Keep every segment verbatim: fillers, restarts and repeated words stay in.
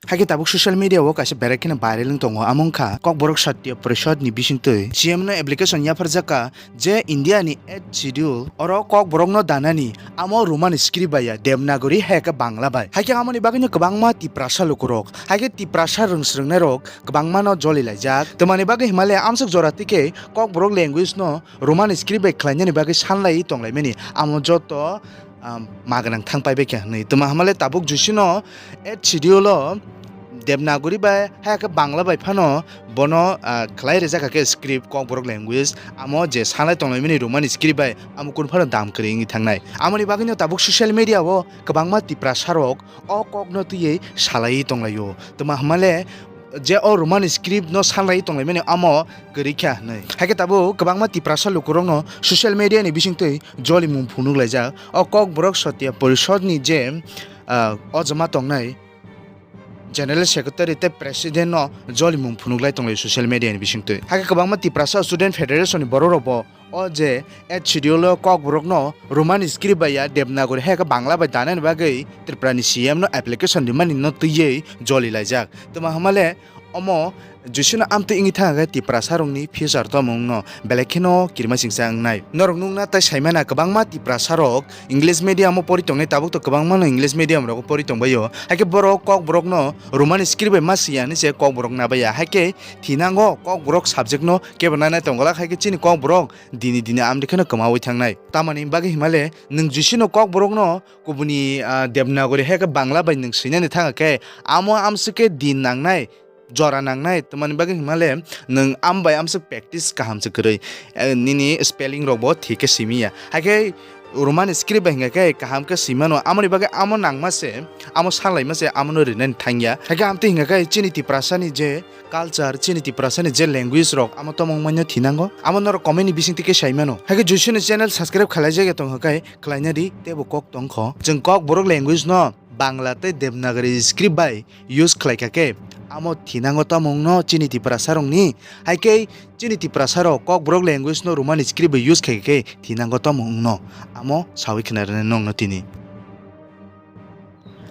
Haikhe tabuk social media o kaisa berai kheno viral wng tongo, amo wngkha Kokborok Satya Parishad ni bisingtwi C M no application yapharjak kha je India ni eighth schedule oro Kokborok no danani amo Roman script bai ya, Devanagari hai khe Bangla bai. Haikhe amoni bagwino kwbangma Tiprasa lukurok, haikhe Tiprasa rwng swrwngnairok kwbangma no joli laijak. Twmani bagwi himale amsuk jora tike Kokborok language no Roman script bai khlainani bagwi sanlaiwi tonglaimani amo joto, um, maganang thang paibai kha hwnwi. Twma hamale tabuk jusino eighth schedule o Devanagari bai hai khe Bangla bai phano bono, ah, khlai rijak kha khe script Kokborok language, amo je sanlai tonglaimani Roman script bai amo kunu phano dam kwrwi wngwi thangnai. Amoni bagwino tabuk social media o kwbangma Tiprasa rok o kokno twiwi salaiwi tonglaio. Twma hamale je o Roman script no sanlaiwi tonglaimani amo kwrwi kha hwnwi. Haikhe tabuk kwbangma Tiprasa lukurokno social media ni bisingtwi jolimung phunuk laijak. O Kokborok Satya Parishad ni je, ah, ojoma tongnai General Secretary tei President no jolimung phunuk lai tonglai social media ni bisingtwi. Haikhe kwbangma Tiprasa Student Federation ni borok rok bo o je eighth schedule o Kokborok no Roman script bai ya, Devanagari hai khe Bangla bai danani bagwi Tripura ni C M no application rimani no twiwi joli laijak. Twma hamale omo jusino amtwi wngwi thang khe Tiprasa rokni future tamo wngno belai kheno kirima singsa wngnai. Norok nukna tai saimana kwbangma Tiprasa rok English medium o pori tongnai, tabuk to kwbangma no English medium rogo pori tongbaio. Haikhe borok Kokborok no Roman script bai ma siya hinwi se Kokborok nabaiya. Haikhe thinango Kokborok subject no kebo nanai tongwlak, haikhe chini Kokborok dini dini amtwi kheno kwmawi thangnai. Tamoni bagwi himale nwng jusino Kokborok no kubuni, ah, Devanagari hai khe Bangla bai nwng swinani thang khe amo amswk khe din nangnai, jora nangnai, twmani bagwi himale nwng am bai amswk practice kaham se kwrwi, eh, nini spelling rok bo thik khe simi ya. Haikhe Roman script bai hingkha khe kaham khe simi mano, amoni bagwi amo nangma se, amo salaima se, amono rinani thangya. Haikhe amtwi hingkha khe chini Tiprasa ni je culture, chini Tiprasa ni je language rok, amo tamo wngmano thinango, amo norok comment ni bisingtwi khe saimano. Haikhe jusino channel subscribe khwlaijak ya tongkha khe khwlaina di, teibo kok tongkho. Chwng Kokborok language no Bangla tei Devanagari script bai use khlai kha khe, amo thinango tamo wngno chini Tiprasa rokni, hai khe chini Tiprasa rok Kokborok language no Roman script bai use khai khe thinango tamo wngno, amo sawi khna rwnai nongno tini.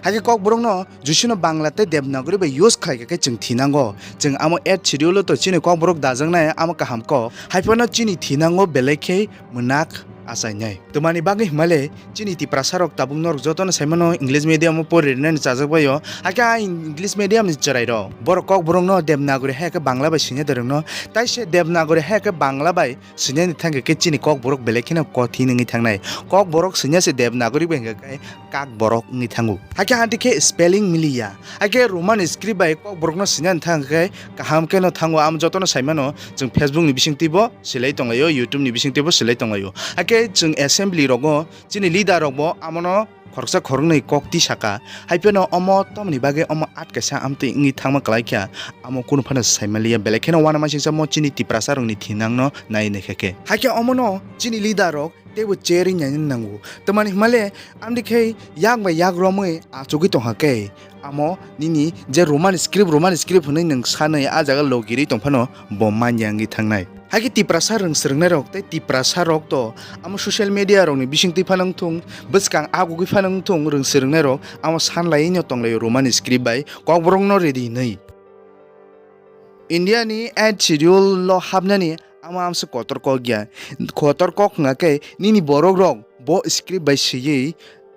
Hai khe Kokborok no jusino Bangla tei Devanagari bai use khlai kha khe chwng thinango, chwng amo eighth schedule o to chini Kokborok dajaknai, amo kaham kok, hai phano chini thinango belai khe mwnak achainai. Twmani bagwi himale chini Tiprasa rok tabuk norok jotono saimano English medium o pori rinani chajak baio. Hakhe a English medium ni chwrai rok borok Kokborok no Devanagari hai khe Bangla bai swina de rwngno. Tai se Devanagari hai khe Bangla bai swinani thangkhe khe chini Kokborok belai kheno kothin wngwi thangnai. Kokborok swina se Devanagari bai hingkha khe Kokborok wngwi thango. Hakhe anti khe spelling miliya. Hakhe Roman script bai Kokborok no swinani thangkhe kaham khe no thango. Amo jotono saimano chwng Facebook ni bisingtwi bo silai tonglaio, YouTube ni bisingtwi bo silai tonglaio. Hakhe chwng assembly rogo chini leader rok bo amono khoroksa khoroknwi kok tisaka. Hai phano omo tamoni bagwi omo at kaisa amtwi wngwi thangma kwlai kha, amo kunu phano saimaliya. Belai kheno uanamasingcha mo chini Tiprasa rokni thinangno nai naikha khe. Hakhe omono chini leader rok teibo cherwi naina nango. Tamani himale amtwi khe yak bai yak romwi achugwi tongkha khe, amo nini je Roman script, Roman script hwnwi nwng sanwi a jaga logirwi tongphano bo manya wngwi thangnai. Hakhe Tiprasa rwng swrwngnairok tei Tiprasa rok to amo social media rokni bisingtwi phano wngthung, bwskang agugwi phano wngthung, rwng swrwngnairok amo sanlaiwi no tonglaio Roman script bai Kokborok no ready hinwi. India ni eighth schedule o hapnani amo amsa kotor kok ya. Kotor kok hwnkha khe nini borok rok bo script bai swiwi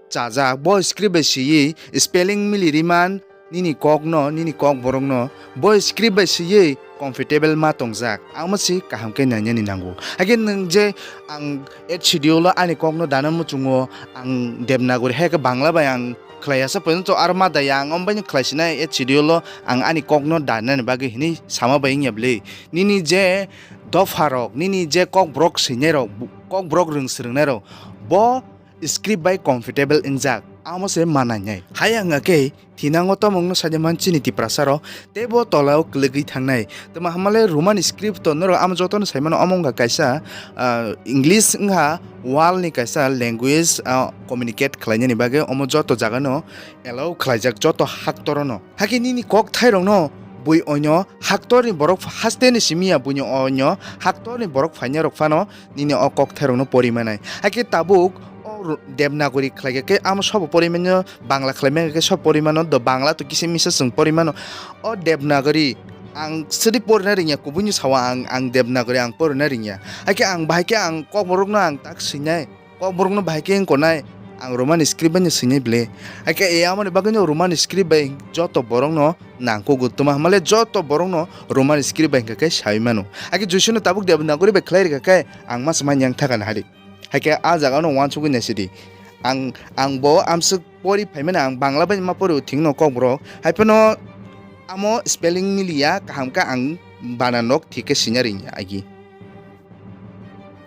chajak, bo script bai swiwi spelling mili riman, nini kokno, nini Kokborokno bo script bai swiwi comfortable ma tongjak, amo se kaham khe nainani nango. Hakhe nwng je ang eighth schedule o ani kokno dana muchungo, ang Devanagari hai khe Bangla bai ang khlai asa porjonto aro ma daya, ang omo baino khlai sinai eighth schedule o ang ani kokno danani bagwi hinwi sama bai wngya bwle. Nini je dopha rok, nini je Kokborok swinai rok, Kokborok rwng swrwngnai rok, bo script bai comfortable wngjak, amo se ma nainai. Hai wngkha khe thinango tamo wngno saida man chini Tiprasa rok teibo tola o kwlwgwi thangnai. Tamo hamale Roman script to norok amo jotono saimano, omo wngkha kaisa, ah, English wngkha world ni kaisa language, ah, communicate khlainani bagwi omo joto jagano allow khlaijak joto haktorno. Hakhe nini kok thairokno bui onyo haktorni borok haste ni simi ya, buino onyo haktorni borok phainai rok phano nini o kok thairokno pori manai. Hakhe tabuk o Ru-, Devanagari khlai khe amo sobo pori mano, Bangla khlai mano khe sobo pori mano, do Bangla to kisa misa chwng pori mano. O Devanagari ang sidi porina ringya, kubuni sawa ang, ang Devanagari ang porina ringya. Haikhe ang bahai khe ang Kokborokno ang tak swinai, Kokborokno bahai khe wngkonai, ang Roman script bai no swinai bile. Haikhe e amoni bagwino Roman script bai joto borokno nangkugo, twma hwnmale joto borokno Roman script bai hwnkha khe saui mano. Haikhe Jishuno tabuk Devanagari bai khlai rwkha khe ang masa manya wng thaka nahadi. Haikhe a jaga no uansugwi naisidi. Ang, ang bo amswk pori phaimani, ang Bangla bai ma pori thwngno Kokborok. Haiphano amo spelling miliya, kaham khe ang bana nok thik khe sina ringya agi.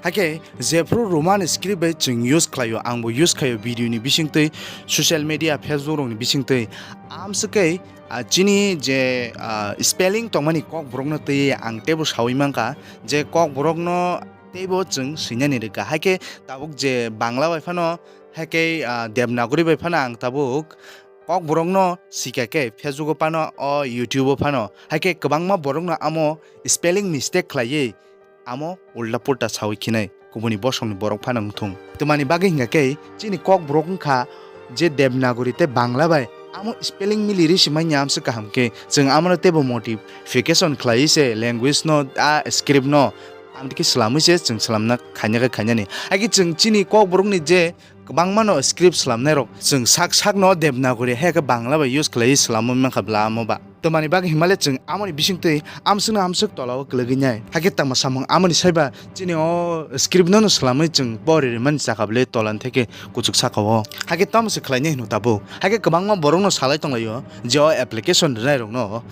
Haikhe jephru Roman script bai chwng use khlaio, ang bo use khlaio video ni bisingtwi, social media, Facebook rok ni bisingtwi. Amswk khe, ah, chini je, ah, spelling tongmani Kokborokno twi ang teibo saui mankha je Kokborokno teibo chwng swinani rwkha. Haikhe tabuk je Bangla bai phano, haikhe, ah, Devanagari bai phano ang tabuk Kokborokno swikha khe Facebook o phano, o YouTube o phano. Haikhe kwbangma borokno amo spelling mistake khlaiwi amo ulta pulta saui khinai kubuni bosongni borok phano wngthung. Twmani bagwi hwnkha khe chini Kokborok wngkha je Devanagari tei Bangla bai amo spelling mili risi manya amswk kaham khe chwng amono teibo modification khlaiwi se language no, a script no amtwi khe swlamwi se chwng swlamna khaina khe khainani. Haikhe chwng chini Kokborokni je kwbangma no script swlamnai rok chwng sak sak no Devanagari hai khe Bangla bai use khlaiwi swlamwi mankha bla amo ba. Twmani bagwi himale chwng amoni bisingtwi amswkno amswk tolao kwlwgwi nai. Haikhe tangma samung amoni saiba chini o script no no swlamwi chwng pori rimani chakha bwle tolan theke kuchuk saka o. Haikhe tamo se khlainai hino tabuk. Haikhe kwbangma borokno salai tonglaio je o application rwnai rokno.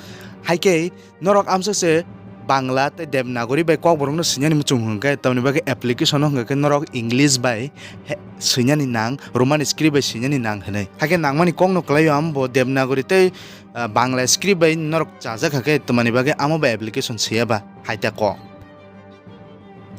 Haikhe norok amswk se Bangla tei Devanagari bai Kokborokno swinani muchung hwnkhe, tamoni bagwi application o hwnkhe norok English bai he-, swinani nang, Roman script bai swinani nang hwnwi. Haikhe nangmani kokno kwlaio amo bo Devanagari tei, ah, Bangla script bai norok chajak hakhe, tamoni bagwi amo bai application swiya ba hai ta kok.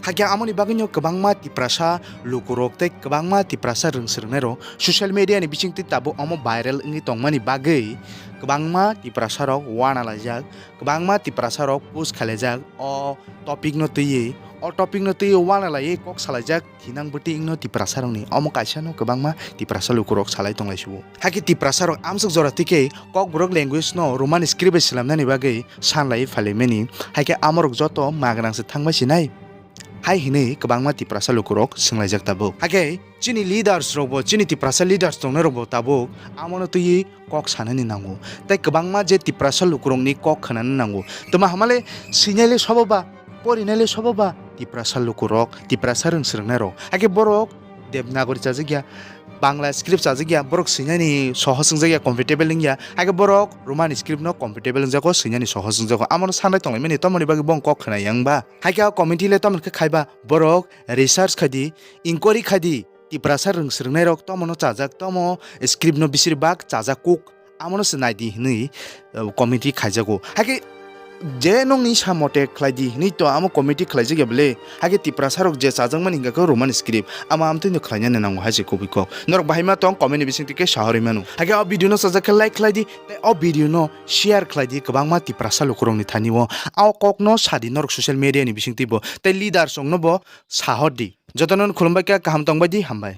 Hakhe amoni bagwino kwbangma Tiprasa lukurok tei kwbangma Tiprasa rwngswrwngnairok social media ni bisingtwi tabuk omo viral wngwi tongmani bagwi kwbangma Tiprasarok uanalaijak, kwbangma Tiprasarok post khailaijak o topic no twiwi, o topic no twiwi uanalaiwi kok salaijak thinang bwtwi wngno Tiprasarokni. Omo kaisano kwbangma Tiprasa lukurok salai tonglaisio. Hakhe Tiprasarok amswk jora twi khe Kokborok language no Roman script bai swlamnani bagwi sanlaiwi phailaimani, haikhe amorok joto magrangse thangbai sinai? Hai hinwi kwbangma Tiprasa lukurok swnglaijak tabuk. Haikhe chini leaders rokbo, chini Tiprasa leaders tongnairokbo tabuk amono twiwi kok sanani nango. Tei kwbangma je Tiprasa lukurokni kok khnana nango. Twma hamale swinaile sobo ba, porinaile sobo ba, Tiprasa lukurok, Tiprasa rwngswrwngnairok. Haikhe borok Devanagari chajak ya, Bangla script chajak ya, borok swinani sohos wngjakya, comfortable wngya. Haikhe borok Roman script no comfortable wngjago, swinani sohos wngjago. Amono sanai tonglaimani, tomoni bagwi bo wng kok khna yang ba? Haikhe o committee le tomoni khe khaiba, borok research khaidi, inquiry khaidi, Tiprasa rwngswrwngnairok tomono chajak, tomo script no bisiri bak chajak kuk. Amono se naidi hinwi, uh, committee khaijago. Haikhe je nokni sa mote khlaidi hinwi to amo committee khlaijak ya bwle. Haikhe Tiprasa rok je chajakmani hingkha khe Roman script, amo amtwino khlainani nango hai se kubui kok. Norok bahai ma tong comment ni bisingtwi khe sahorwi mano. Haikhe o video no chajak khe like khlaidi, tei o video no share khlaidi kwbangma Tiprasa lukurokni thani o. O kok no sadi norok social media ni bisingtwi bo, tei leaders rok no bo sahordi. Jotono khulumbai kha, kaham tongbai di, hambai.